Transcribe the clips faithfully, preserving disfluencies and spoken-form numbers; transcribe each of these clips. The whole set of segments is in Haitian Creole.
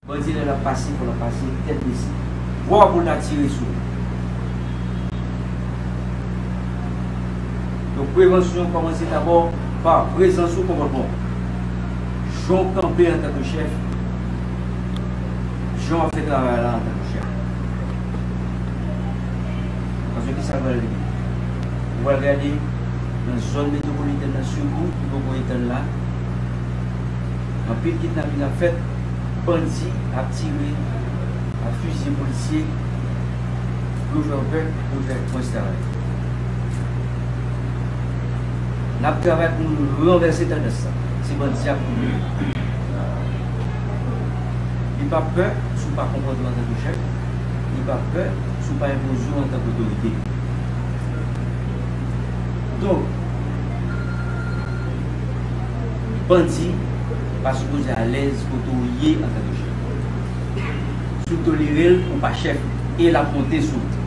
Bandi lè l ap pase, fò l ap pase tèt bese. Vwa pou l ta tire sou ou. Donk, prevansyon kòmanse dabò pa prezans ou, konpòtman w. Jan w kanpe antanke chèf, jan w ap fè travay la antanke chèf. Paske ki sa l pral rive? Ou pral gade nan zòn metwopolitèn nan, sitou ki poko etann la, anpil kidnaping ap fèt, bandi ap tire, ap fizye polisye, pou yo fè w pè, pou yo fè mwens travay. N ap travay pou nou ranvèse tandans sa. Se bandi ap kouri. Li p ap pè si w pa konpòte w antanke chèf. Li p ap pè si w pa enpoze w antanke otorite. Donk, bandi pa sipoze alèz kote w ye antanke chèf. Si w tolere l, ou pa chèf li. E l ap monte sou ou.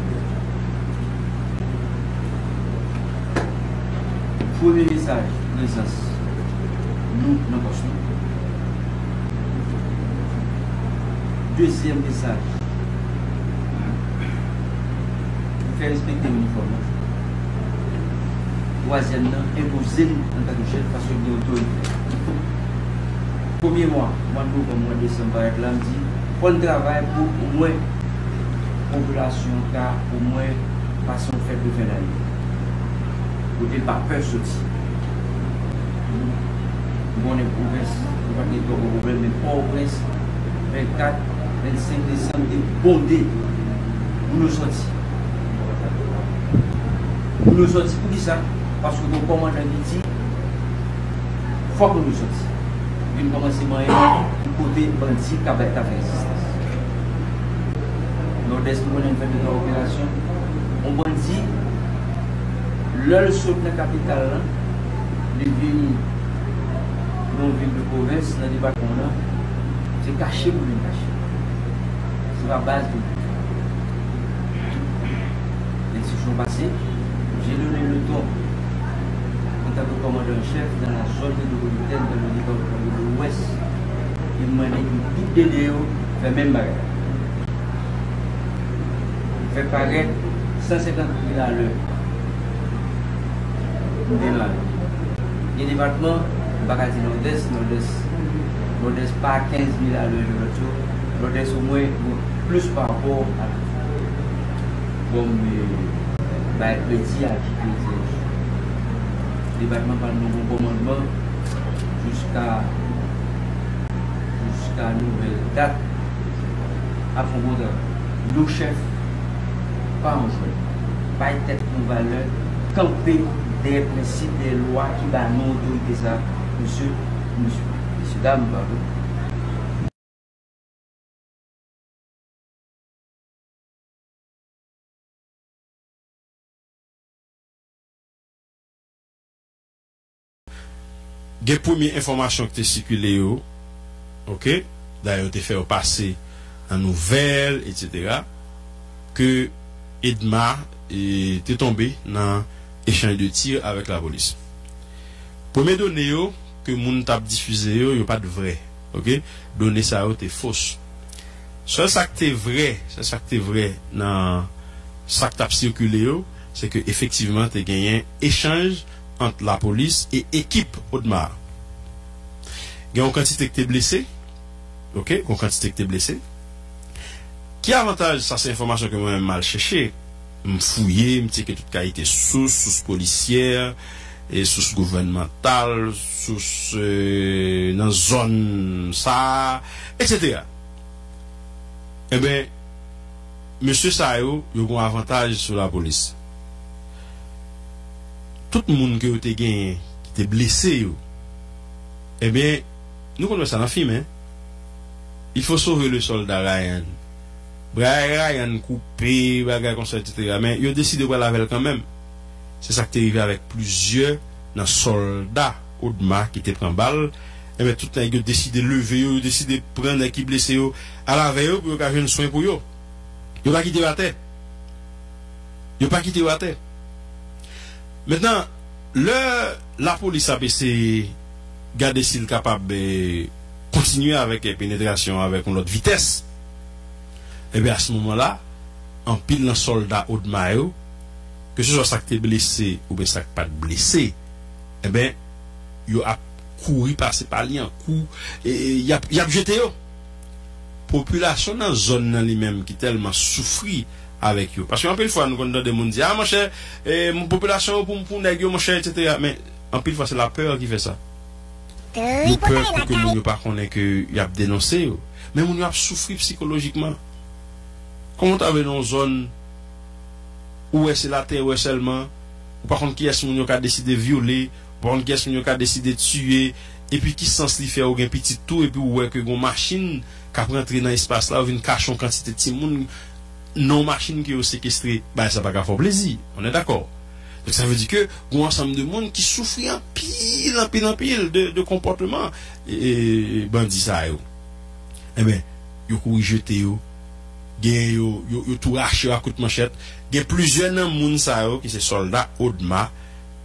Premye mesaj, prezans nou nan pòs nou. Dezyèm mesaj, fè respekte inifòm nan. Twazyèm nan, enpoze n antanke chèf paske n gen otorite. Premye mwa, mwa novanm, mwa desanm parèt la, m di, fò n travay pou omwen popilasyon an ka omwen pase yon fèt de fen dane. Kote l pa pè soti. Nou konnen pwovens, nou pa t gen twò gwo pwoblèm, men Pòtoprens, vennkat, vennsenk desanm, te bonde. Moun yo sòti. Moun yo sòti. Poukisa? Paske gen yon kòmandan ki di, fòk moun yo sòti. Vin kòmanse manyen pou kote bandi ka bay, ka fè rezistans. Nòdès, nou konnen n fè de twa operasyon. Yon bandi, lè l sot nan kapital lan, li vin nan yon vil de pwovens, nan depatman w lan, se kache pou vin kache. Se pa baz pou vin. Eleksyon pase, j'ai donné le ton, antanke kòmandan an chèf dans la zone métropolitaine, dans le département de l'Ouest, e m mande pou tout D D yo fè menm bagay. Fè parèt san senkant mil alè pou demare. Gen depatman, m pa ka di Nòdès, Nòdès, Nòdès pa kenz mil alè de lòt yo. Nòdès omwen bon, plis pa rapò a lòt. Bon, men, bay kredi a ki kredi. Depatman pa nan bon kòmandman jiska, jiska nouvèl dat. Ap fè yon bon travay. Yon chèf, pa yon jwèt. Bay tèt nou valè, kanpe dèyè prensip, dèyè lwa ki ba nou otorite sa, mesye, mesye, mesye dam, padon. Gen premye enfòmasyon ki te sikile yo, oke? Dayè, yo te fè yo pase nan nouvèl, etsetera, ke Edma, e, te tonbe nan echanj de tir avèk lapolis. Premye done yo ke moun t ap difize yo, yo pa t vrè, oke? Done sa yo te fos. Sèl sa k te vrè, sèl sa k te vrè nan sa k t ap sikile yo, se ke efektivman te genyen echanj ant lapolis e ekip Odma. Gen yon kantite ki te blese, oke, gen yon kantite ki te blese. Ki avantaj, sa se enfòmasyon ke mwen menm m al chèche, m fouye, m tcheke tout kalite sous, sous polisyè, e sous gouvènmantal, sous, e, nan zòn sa a, etsetera. Enben, mesye sa yo, yo gen yon avantaj sou lapolis. Tout moun ke yo te genyen, ki te blese yo, enben, nou konn wè sa nan fim, en. Il faut sauver le soldat Ryan. Bra Ryan koupe, bagay konsa, etsetera. Men yo deside pral avè l kanmenm. Se sa k te rive avèk plizyè nan sòlda Odma ki te pran bal. Enben, tout nèg yo deside leve yo, yo deside pran nèg ki blese yo, al avè yo pou yo ka jwenn swen pou yo. Yo pa kite yo atè. Yo pa kite yo atè. Mentnan, lè lapolis ap eseye gade si l kapab, eh, kontinye avèk, eh, penetrasyon avèk yon lòt vitès. Ebyen, a se moman la, anpil nan sòlda Odma yo, keseswa sa k te blese oubyen sa k pa t blese, ebyen, yo ap kouri pase pa li an kou, e, e, y ap, y ap jete yo. Popilasyon nan zòn nan li menm ki tèlman soufri avèk yo. Paske anpil fwa nou konn tande moun di, "A, monchè, e, popilasyon yo pou, pou nèg yo, monchè, etsetera." Men anpil fwa se lapè ki fè sa. Yo pè pou ke moun yo pa konnen ke y ap denonse yo. Men moun yo ap soufri sikolojikman. Kòman w ta vle nan yon zòn ou wè se laterè sèlman, ou pa konn kiyès moun yo ka deside vyole, ou pa konn kiyès moun yo ka deside tiye, epi ki sans li fè ou gen pitit tou, epi ou wè ke gon machin k ap rantre nan espas la, ou vin kache yon kantite timoun nan yon machin ke yo sekestre, bagay sa pa ka fè w plezi. On est d'accord? Donk, sa vle di ke gon ansanm de moun ki soufri anpil, anpil, anpil de, de konpòtman, e, e, bandi sa yo. Ebyen, yo kouri jete yo. Gen yo, yo, yo tou rache yo ak kout manchèt. Gen plizyè nan moun sa yo, ki se sòlda Odma,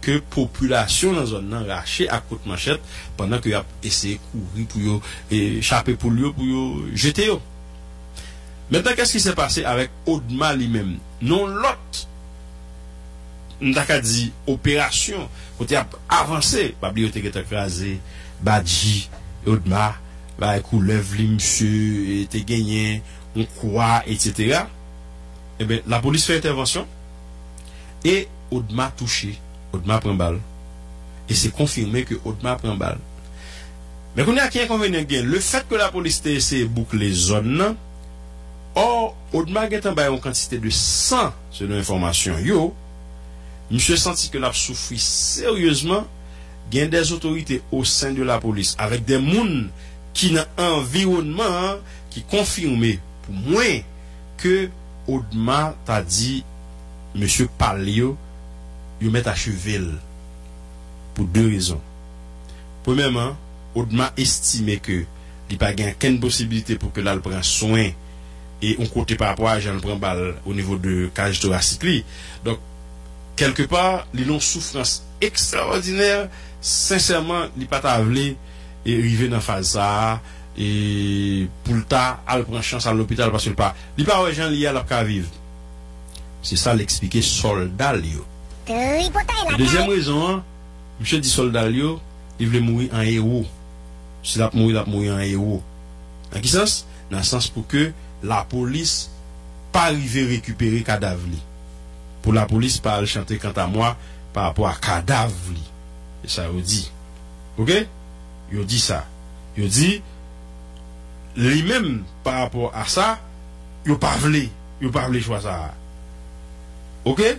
ke popilasyon nan zòn nan rache ak kout manchèt, pandan ke y ap eseye kouri pou yo, e, chape poul yo, pou yo jete yo. Maintenant, qu'est-ce qui s'est passé avec Odma li menm? Nan lòt, m ta ka di, operasyon, kote y ap avanse, pa bliye yo te gentan kraze badji Odma, bay koulèv li, misye, e, te genyen, yon kwa, etsetera. Ebyen, lapolis fè entèvansyon e Odma touche, Odma pran bal. E se konfime ke Odma pran bal. Men kounye a, ki enkonvenyan gen? Lefèt ke lapolis te eseye boukle zòn nan, ò, Odma gentan bay yon kantite de san, selon enfòmasyon yo. Misye santi ke l ap soufri seryezman. Gen des autorités au sein de la police, avèk de moun ki nan anviwònman an, ki konfime pou mwen ke Odma ta di mesye pa l yo, yo mèt acheve l pou de rezon. Premyèman, Odma estime ke li pa gen okenn posibilite pou ke l al pran swen e yon kote pa rapò a jan l pran bal o nivo de kaj torasik li. Donk, kèlkepa, li nan yon soufrans ekstraòdinè. Sensèman, li pa ta vle, e, rive nan faz sa a, e, pou l ta al pran chans al lopital, paske l pa, li pa wè jan l ye a, l ap ka viv. Se sa l eksplike sòlda l yo. Tripotay lakay. Dezyèm rezon an, misye di sòlda l yo, li vle mouri an ewo. Si l ap mouri, l ap mouri an ewo. Nan ki sans? Nan sans pou ke lapolis pa rive rekipere kadav li. Pou lapolis pa al chante kantamwa pa rapò a kadav li. Se sa yo di. Oke? Yo di sa. Yo di, li menm, pa rapò a sa, yo pa vle, yo pa vle chwa sa a. Oke?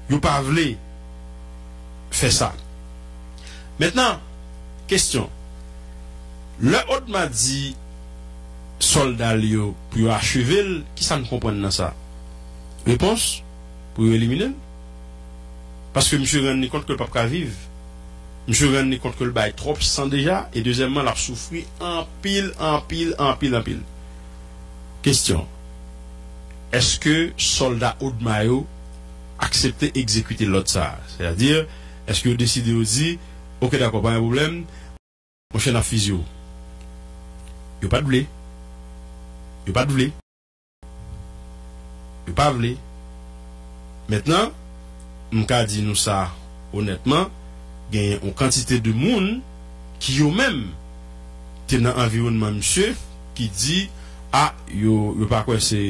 Yo pa vle fè sa. Mentnan, kesyon. Lè Odma di sòlda l yo pou yo acheve l, kisa n konprann nan sa? Repons, pou yo elimine l. Paske misye rann li kont ke l p ap ka viv. Misye rann li kont ke l bay twòp san deja, e dezyèmman, l ap soufri anpil, anpil, anpil, anpil. Kesyon. Èske sòlda Odma yo aksepte egzekite lòd sa a? Sètadi, èske yo deside yo di, "Oke, dakò, pa gen pwoblèm, monchè, n ap fiziye w"? Yo pa t vle. Yo pa t vle. Yo pa vle. Mentnan, m ka di nou sa onètman, genyen yon kantite de moun ki yo menm te nan anviwònman misye ki di, a, yo, yo pa kwè se,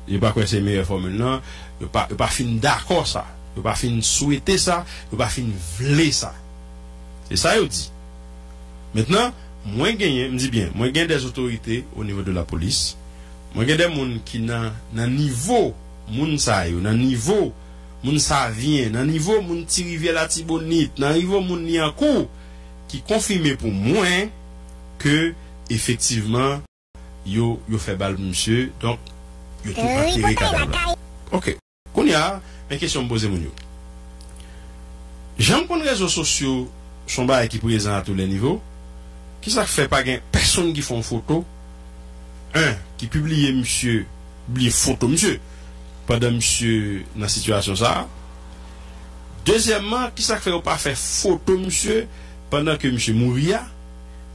yo pa kwè se meyè fòmil lan, yo pa, yo pa fin dakò sa, yo pa fin swete sa, yo pa fin vle sa. Se sa yo di. Mentnan, mwen genyen, m di byen, mwen gen des autorités au niveau de la police. Mwen gen de moun ki nan, nan nivo moun sa yo, nan nivo moun Savyen, nan nivo moun Ti Rivyè Latibonit, nan nivo moun Lyankou, ki konfime pou mwen ke efektivman, yo, yo fè bal pou misye, donk, yo tou antere kadav la. Oke. Kounye a, men kesyon m poze moun yo. Jan m konn rezo sosyo, se yon bagay ki prezan a tou lè nivo. Kisa k fè pa gen pèsonn ki fè yon foto, en, ki pibliye misye, pibliye foto misye, pandan misye nan sitiyasyon sa a? Dezyèmman, kisa k fè yo pa fè foto misye pandan ke misye mouri a?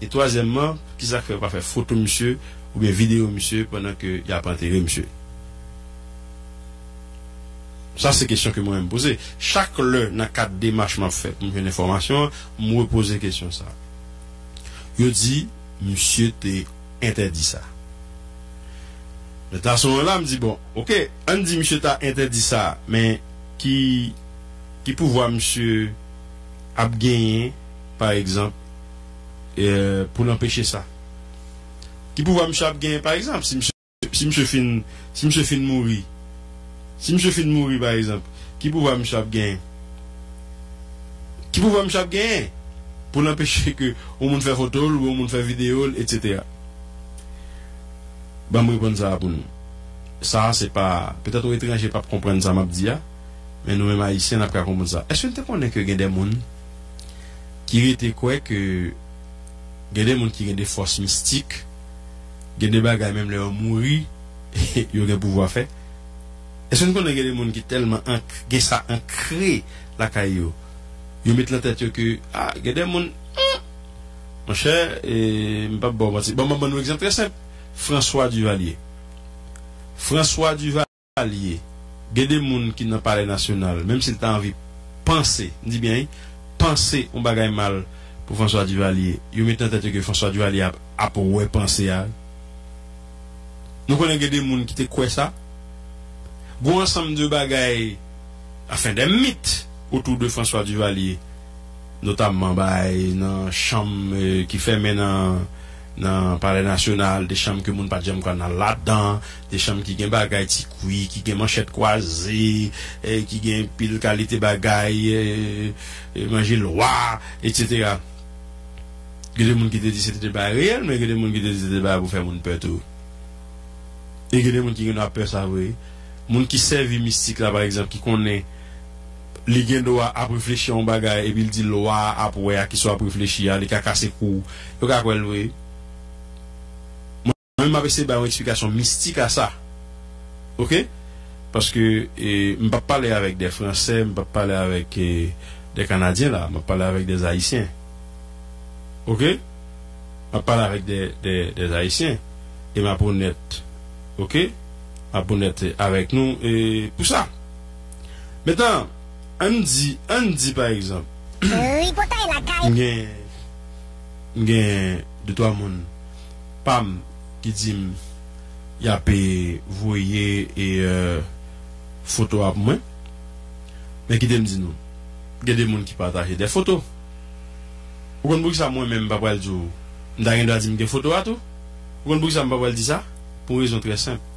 E twazyèmman, kisa k fè yo pa fè foto misye oubyen videyo misye pandan ke y ap antere misye? Sa se kesyon ke mwen menm poze. Chak lè nan kad demach m ap fè pou m jwenn enfòmasyon an, m repoze kesyon sa. Yo di misye te entèdi sa. Mèt Lason an la, m di, bon, oke, ann di misye ta entèdi sa, men ki, ki pouvwa misye ap genyen, pa egzanp, eh, pou l anpeche sa? Ki pouvwa misye ap genyen, pa egzanp, si misye, si misye fin, si misye fin mouri? Si misye fin mouri, pa egzanp, ki pouvwa misye ap genyen? Ki pouvwa misye ap genyen pou l anpeche ke yon moun fè foto l, ou yon moun fè videyo l, etsetera? Ban m reponn sa a pou nou. Sa a se pa, petèt yon etranje p ap konprann sa m ap di a, men nou menm Ayisyen, n ap ka konprann sa. Èske n te konnen ke gen de moun ki rete kwè ke gen de moun ki gen de fòs mistik, gen de bagay menm lè yo mouri, yo gen pouvwa fè? Èske n konnen gen de moun ki tèlman ank-, gen sa ankre lakay yo, yo met nan tèt yo ke, ah, gen de moun, hmm, monchè, e, m p ap ba w manti. Bon, m ap ban nou egzanp trè senp. François Duvalier. François Duvalier. Gen de moun ki nan Palè Nasyonal, menm si l ta anvi panse, m di byen, wi, panse yon bagay mal pou François Duvalier, yo met nan tèt yo ke François Duvalier ap, ap wè panse a. Nou konnen gen de moun ki te kwè sa. Gon ansanm de bagay, anfen, de mit otou de François Duvalier, notamman bay nan chanm, eh, ki fèmen nan, nan Palè Nasyonal, de chanm ke moun pa t janm kwè nan ladan, de chanm ki gen bagay ti kwi, ki gen manchèt kwaze, eh, ki gen pil kalite bagay, eh, eh, manje lwa, etsetera. Gen de moun ki te di se te de bagay reyèl, men gen de moun ki te di se te de bagay pou fè moun pè tou. E gen de moun ki gen dwa pè sa vre. Moun ki sèvi mistik la, pa egzanp, ki konnen li gen dwa ap reflechi a yon bagay, epi l di lwa a ap wè a ki sa w ap reflechi a, li ka kase kou w. Yo ka kwè l vre. Mwen, mwen, m ap eseye bay yon eksplikasyon mistik a sa. Oke? Paske, e, m p ap pale avèk de Fransè, m p ap pale avèk, e, de Kanadyen la, m ap pale avèk de Ayisyen. Oke? M ap pale avèk de, de, de Ayisyen. E m ap onèt. Oke? M ap onèt avèk nou, e, pou sa. Mentnan, ann di, ann di pa egzanp, tripotay lakay. M gen, m gen de twa moun pa m ki di m y ap, e, voye, e, e, foto a pou mwen. Men kite m di nou, gen de moun ki pataje de foto. Ou konn poukisa mwen menm m pa pral di w, m ta gen dwa di m gen foto a tou? Ou konn poukisa m pa pral di sa? Pou yon rezon trè senp.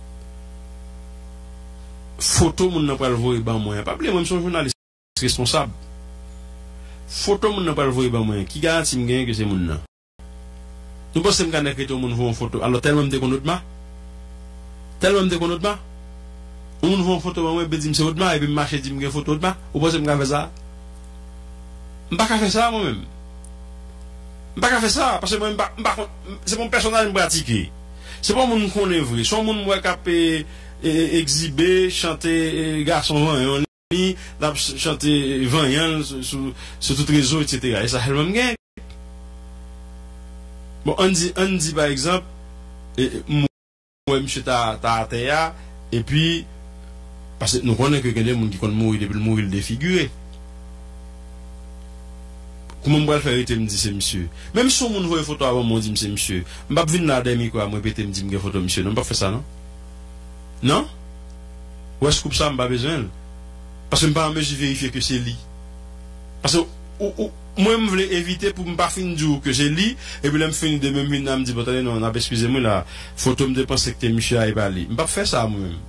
Foto moun nan pral voye ban mwen an. Pa bliye, mwen, m se yon jounalis responsab. Foto moun nan pral voye ban mwen an, ki garanti m genyen ke se moun nan? Nou panse m ka nèk rete yon moun voye yon foto? Alò, tèlman m te konn Odma, tèlman m te konn Odma, yon moun voye yon foto ban mwen, epi di m se Odma, epi m mache di m gen foto Odma. Ou panse m ka fè sa? M pa ka fè sa, mwen menm. M pa ka fè sa, paske mwen, m pa, m pa konn, se pa yon pèsonaj m pratike. Se pa yon moun m konnen vre. Se yon moun m wè k ap, e, e, e, egzibe, chante, e, gason vanyan li, l ap ch-, chante, e, vanyan l sou, sou, sou tout rezo, etsetera. E sa sèlman m gen. Bon, ann di, ann di, pa egzanp, e, e, m wè misye ta, ta atè a, epi, paske nou konnen ke gen de moun ki konn mouri, depi l mouri, l defigire. Kouman m pral fè rete m di se misye? Menm si yon moun voye foto a ban mwen, di m se misye, m p ap vin la dèyè mikwo a, m repete, m di m gen foto misye, non, m p ap fè sa, non. Non? Ou wè scoop sa, m pa bezwen l. Paske m pa an mezi verifye ke se li. Paske ou, ou, mwen, m vle evite pou m pa fin di w ke se li, epi lè m fini demen, m vin la, m di, bon, tande non, n ap eskize m wi la, foto m te panse ke te misye a, e pa li. M p ap fè sa, mwen menm.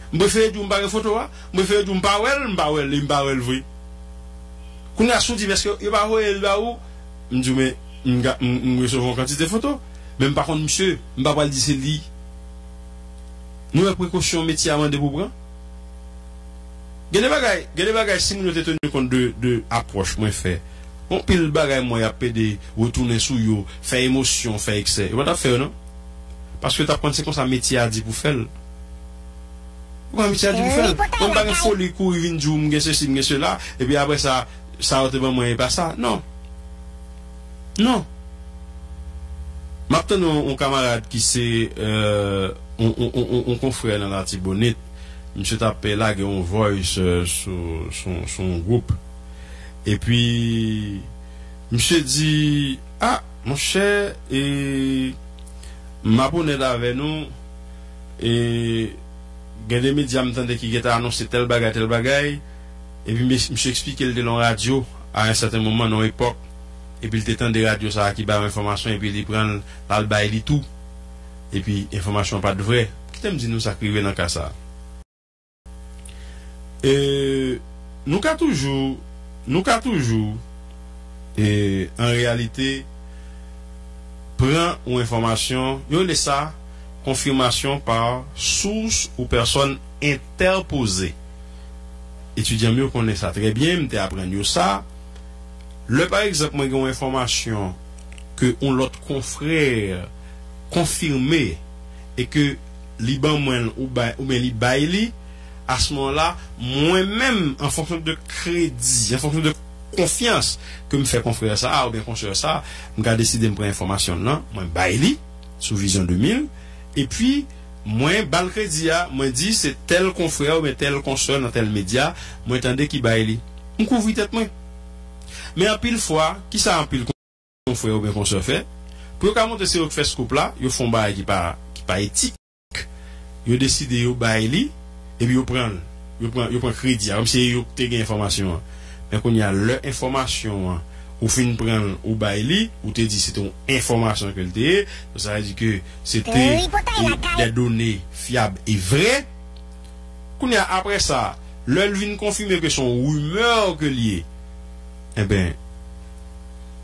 M prefere di w m pa gen foto a, m prefere di w m pa wè l, m pa wè l, e m pa wè l vre. Kounye a, si w di m, èske yo pa voye l ba ou? M di w, men, m ga-, m, m resevwa yon kantite foto, men m pa konn misye, m pa pral di se li. Nou wè prekosyon metye a mande pou pran? Gen de bagay, gen de bagay, si moun yo te teni kont de, de apwòch mwen fè, yon pil bagay mwen y ap pede retounen sou yo, fè emosyon, fè eksè. Yo pa t ap fè yo, non. Paske yo t ap konn se konsa metye a di pou fè l. Ou konn metye a di pou fè l. Mwen, m pa gen foli kouri vin di w m gen sesi, m gen sela, epi apre sa, sa yo te ban mwen, e pa sa. Non. Non. ap tann yon, yon kamarad ki se, euh, yon, yon, yon, yon, yon konfrè nan Latibonit. Misye t ap, eh, lage yon voice, euh, sou, sou, sou yon gwoup. Epi, misye di, "Ah, monchè, e, m ap onèt avè nou, e, gen de medya m tande ki gentan anonse tèl bagay, tèl bagay." Epi, mes-, misye eksplike l te nan yon radyo a yon sèten moman, nan yon epòk. Epi, l te tande radyo sa a ki bay yon enfòmasyon, epi li pran l, l al bay li tou. Epi, enfòmasyon an pa t vrè. Kite m di nou sa k rive nan ka sa a. E, nou ka toujou, nou ka toujou, e, an reyalite, pran yon enfòmasyon, yo rele sa confirmation par source ou personne interposée. Etidyan m yo konnen sa trè byen, m te aprann yo sa. Lè, pa egzanp, mwen gen yon enfòmasyon ke yon lòt konfrè konfime e ke li ban mwen l ou bay, oubyen li bay li, a se moman la, mwen menm, an fonksyon de kredi, an fonksyon de konfyans ke m fè konfrè sa a oubyen konsè sa a, m ka deside m pran enfòmasyon l lan, mwen bay li sou Vizyon de mil, epi mwen ba l kredi a, mwen di se tèl konfrè oubyen tèl konsè nan tèl medya, mwen tande ki bay li. M kouvri tèt mwen. Men anpil fwa, kisa anpil konfrè oubyen konsè fè? Pou yo ka montre se yo k fè scoop la, yo fè yon bagay ki pa, ki pa etik. Yo deside yo bay li, epi yo pran l. Yo pran, yo pran kredi a, kòmsi se yo k te gen enfòmasyon an. Men kounye a, lè enfòmasyon an, ou fin pran l, ou bay li, ou te di se te yon enfòmasyon ke l te ye, donk sa vle di ke se te, e, des données fiables et vraies. Kounye a, apre sa, lè l vin konfime ke se yon rimè ke l ye, enben,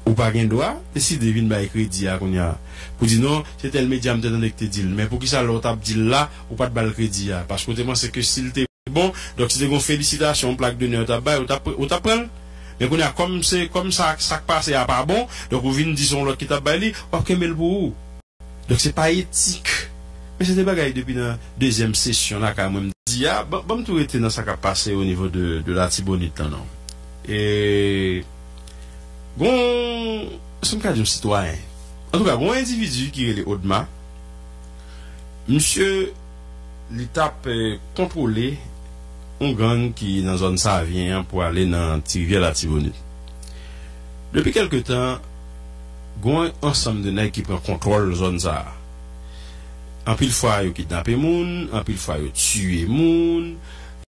ou pa gen dwa deside vin bay kredi a kounye a. Pou di, "Non, se tèl medya m te tande ki te di l." Men poukisa lè w t ap di l la, ou pa t ba l kredi a? Paske w te panse ke si l te bon, donk si te gen yon felisitasyon, yon plak donè yo t ap bay, ou t ap, ou t ap pran l. Men kounye a, kòm se, kòm sa, sa k pase a pa bon, donk ou vin di se yon lòt ki t ap bay li, w ap kenbe l pou ou. Donk, se pa etik. Men se te bagay depi nan dezyèm sesyon lakay mwen m di a. Ban, ban m tou rete nan sa k ap pase o nivo de, de Latibonit lan, non. E, gon, èske m ka di yon sitwayen? Antouka, gon endividi ki rele Odma. Misye, li t ap, eh, kontwole yon gang ki nan zòn Savyen an pou ale nan Ti Rivyè Latibonit. Depi kèlke tan, gon ansanm de nèg ki pran kontwòl zòn sa a. Anpil fwa, yo kidnape moun, anpil fwa, yo tiye moun,